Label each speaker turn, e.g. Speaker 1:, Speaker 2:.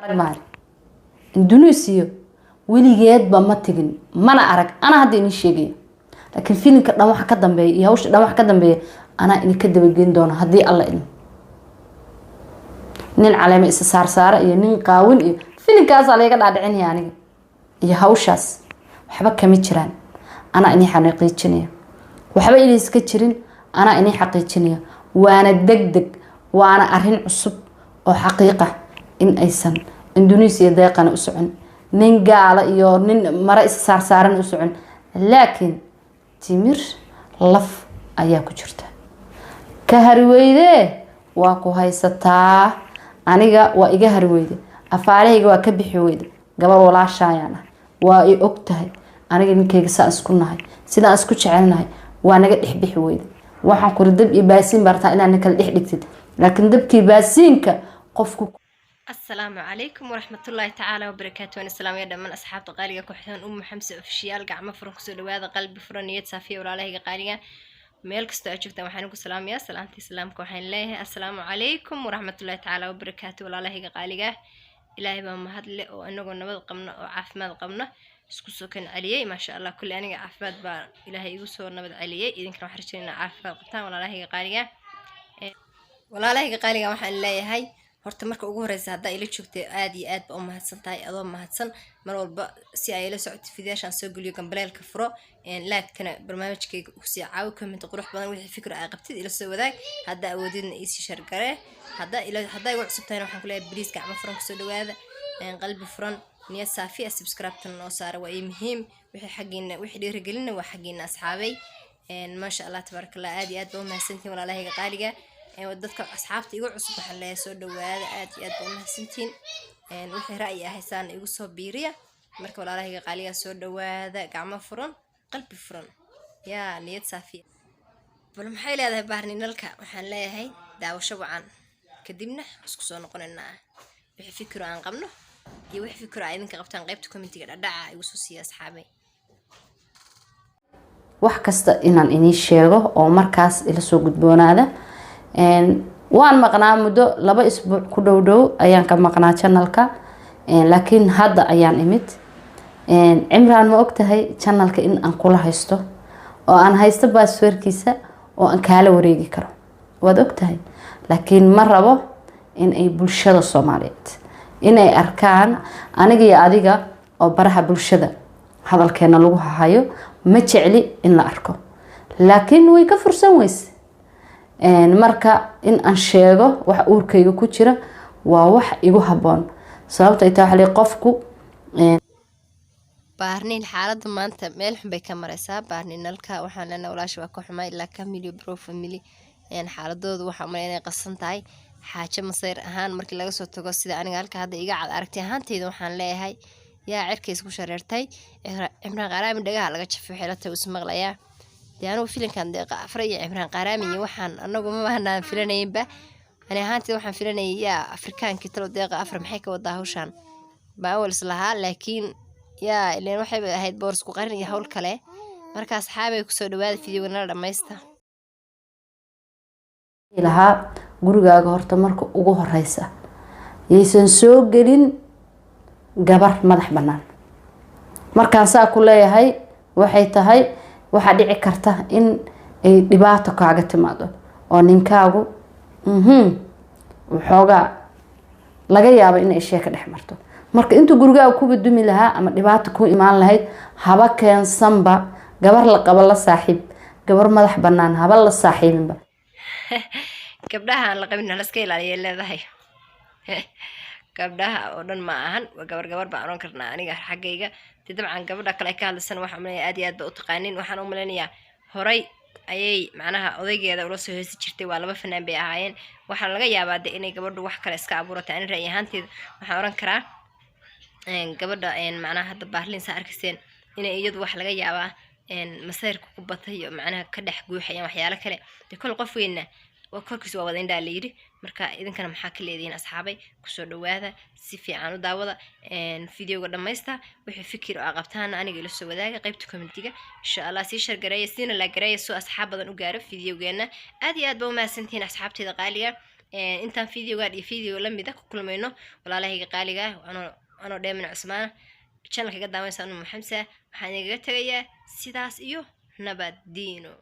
Speaker 1: Baan Induneesiya weligeedba ma tegin, mana arag. Anaa hadda idin sheegaya, laakiin filimka dhan waxa ka dambeeya iyo hawsha dhan waxa ka dambeeya anaa idinka dabageyn doono haddii Alla idin. Nin caleema isa saarsaara iyo nin qaawin iyo filimkaasaa layga dhaadhicinaya aniga iyo hawshaas waxba kama jiraan. Anaa idin xaqiijinaya, waxba inayska jirin anaa idin xaqiijinaya. Waana deg deg, waana arin cusub oo xaqiiqa in aysan Indonesia deeqana u socon, nin gaala iyo nin mare isa saarsaaran u socon, laakiin timir laf ayaa ku jirta. Ka hariweydee waa ku haysataa. Aniga waa iga hariweyde, afaalahayga waa ka bixi weyde. Gabar walaashaayaan ah, waa i og tahay aniga ninkayga saa isku nahay, sidaan isku jecelnahay. Waa naga dhex bixi weyde. Waxaan kuri dab iyo baasiin bartaa inaad kala dhex dhigtid, laakiin dabkii baasiinka qofku
Speaker 2: Asalaamu calaykum waraxmatullaahi tacaala wabarakaatu. Waan islaamaya dhammaan asxaabta qaaliga ku xiran Umu Xamse Official. Gacmo furan kusoo dhawaada, qalbi furan, niyad saafiya. Walaalahayga qaaliga, meel kastoo aad joogtaan, waxaan ugu salaamayaa salaamta islaamka. Waxaan leeyahay assalaamu calaykum waraxmatullaahi tacaala wabarakaatu. Walaalahayga qaaliga, Ilaahay baa mahadle oo inagoo nabad qabno oo caafimaad qabno isku soo kan celiyey. Maasha Allah, kulli aniga caafimaad baa Ilaahay igu soo nabad celiyey, idinkana waxaan rajaynaa caafimaad qabtaan. Walaalahayga qaaliga, walaalahayga qaaliga, waxaan leeyahay horta marka ugu horeysa, haddaa ila joogtay, aad iyo aad ba u mahadsan tahay. Adoo mahadsan, mar walba si ay ila socotay fiidiyoyaashaan soo geliyo, gambaleelka furo, like-kana barnaamijkayga kusii caawi, comment qurux badan, wixii fikir ay qabtid ila soo wadaag. Haddaa awoodidna iisii share garee. Haddaa igu cusub tahayna, waxaan kuleeyahay please, gacmo furan kusoo dhawaada, qalbi furan, niyad saafi ah. Subscribe-tan noo saara, waa ii muhiim. Wixii xaggiina, wixii dhiirigelina waa xaggiina, asxaabay. Maasha Allah, tabaaraka Allah, aad iyo aad ba u mahadsantihiin, walaalahayga qaaliga. Dadka asxaabta igu cusub waxaan leeyahay soo dhawaada, aad iyo aad ba u mahadsantihiin. Wixii ra'yi ah haysaan igu soo biiriya. Marka walaalahayga qaaliga, soo dhawaada, gacmo furan, qalbi furan, yaa niyad saafiya. Bal maxay leedahay baarninalka? Waxaan leeyahay daawasho wacan, kadibna isku soo noqonaynaa. Wixii fikiro aan qabno iyo wixii fikiro aa idinka qabtaan, qaybta commentiga dhadhaca igu soo siiya, asxaabay.
Speaker 1: Wax kasta inaan inii sheego oo markaas ila soo gudboonaada. Waan maqnaa muddo 2 isbuuc ku dhow dhow ayaan ka maqnaa channelka, laakiin hadda ayaan imid. Cimraan, ma ogtahay channelka in aan kula haysto oo aan haysto passwordkiisa oo aan kaala wareegi karo? Waad ogtahay, laakiin ma rabo in ay bulshada Soomaaliyeed inay arkaan aniga iyo adiga oo baraha bulshada hadalkeena lagu hahayo. Ma jecli in la arko, laakiin way ka fursan weyse. Marka in aan sheego waxa uurkayga ku jira waa wax igu habboon, sababta ay tahay waxa qofku
Speaker 2: Baarniin, xaaladda maanta meel xun bay ka mareysaa. Baarniinalka waxaan leenahay, walaasha waa ka xumaa ilaa kamilyo bro family. Xaaladoodu waxaa umalay inay qasan tahay xaajo masayr ahaan. Markii laga soo tago, sida aniga halka hadda iga cad aragti ahaanteyda, waxaan leeyahay yaa cirka isku shareertay. Cimraan Qaraami dhagaha laga jafay, waxay la tahay is maqlayaa. Dee anigu filinkan Deeqa Afra iyo Cimraan Qaraami iyo waxaan anagu ma ahnaan filanaynba. Ani ahaanteyda waxaan filanayay, yaa Afrikaankii talo, Deeqa Afra maxay ka wadaa hawshaan baa awal islahaa, laakiin yaa ileen waxayba ahayd boor isku qarin iyo hawl kale. Marka asxaabay, kusoo dhawaada fideoga, nala dhammaysta.
Speaker 1: Lahaa gurigaaga horta marka ugu horeysa yaysan soo gelin gabar madax bannaan. Markaan saa ku leeyahay, waxay tahay waxaa dhici karta in ay dhibaato kaaga timaado oo ninkaagu waxoogaa laga yaabo inay sheeka dhex marto. Marka intuu gurigaaga kuba dumi lahaa ama dhibaato ku imaan lahayd, haba keensanba gabar la qabo la saaxiib. Gabar madax bannaan haba la saaxiibinba.
Speaker 2: Gabdhaha aan la qabin halaska ilaaliyay leedahay. Gabdhaha oo dhan ma ahan, waa gabar gabar baan oran karnaa. Aniga xaggayga dee dabcan gabadha kale ay ka hadlaysan waxaan umaleynaya aad iyo aad ba u taqaanin. Waxaan u malaynayaa horay ayay macnaha odaygeeda ula soo heesi jirtay. Waa laba fanaan bay ahaayeen. Waxaa laga yaabaa de inay gabadhu wax kale iska abuuratay. Ani ra'yi ahaanteeda waxaan oran karaa gabadha macnaha hadda Baarlin saa arkayseen inay iyadu wax laga yaabaa masayrka ku batay iyo macnaha ka dhex guuxayaan waxyaalo kale. Dee kol qof weynna waa korkiisa waa wada indhaa la yidhi. Marka idinkana maxaa ka leedihiin, asxaabay? Kusoo dhawaada, si fiican u daawada videoga, dhammaysta. Wixii fikir oo aa qabtaana aniga ila soo wadaaga qaybta commentiga, insha Allah. Sii share gareeya, siina like gareeya, soo asxaab badan u gaaro videogeena. Aad iyo aad ba umahadsantihiin, asxaabteeda qaaliga. Intaan videogaan iyo video lamida ku kulmayno, walaalahayga qaaliga ah, anoo Dheeman Cusmaana, channelka ga daawanaysa Umu Xamsa, waxaan igaga tegayaa sidaas iyo nabaddiino.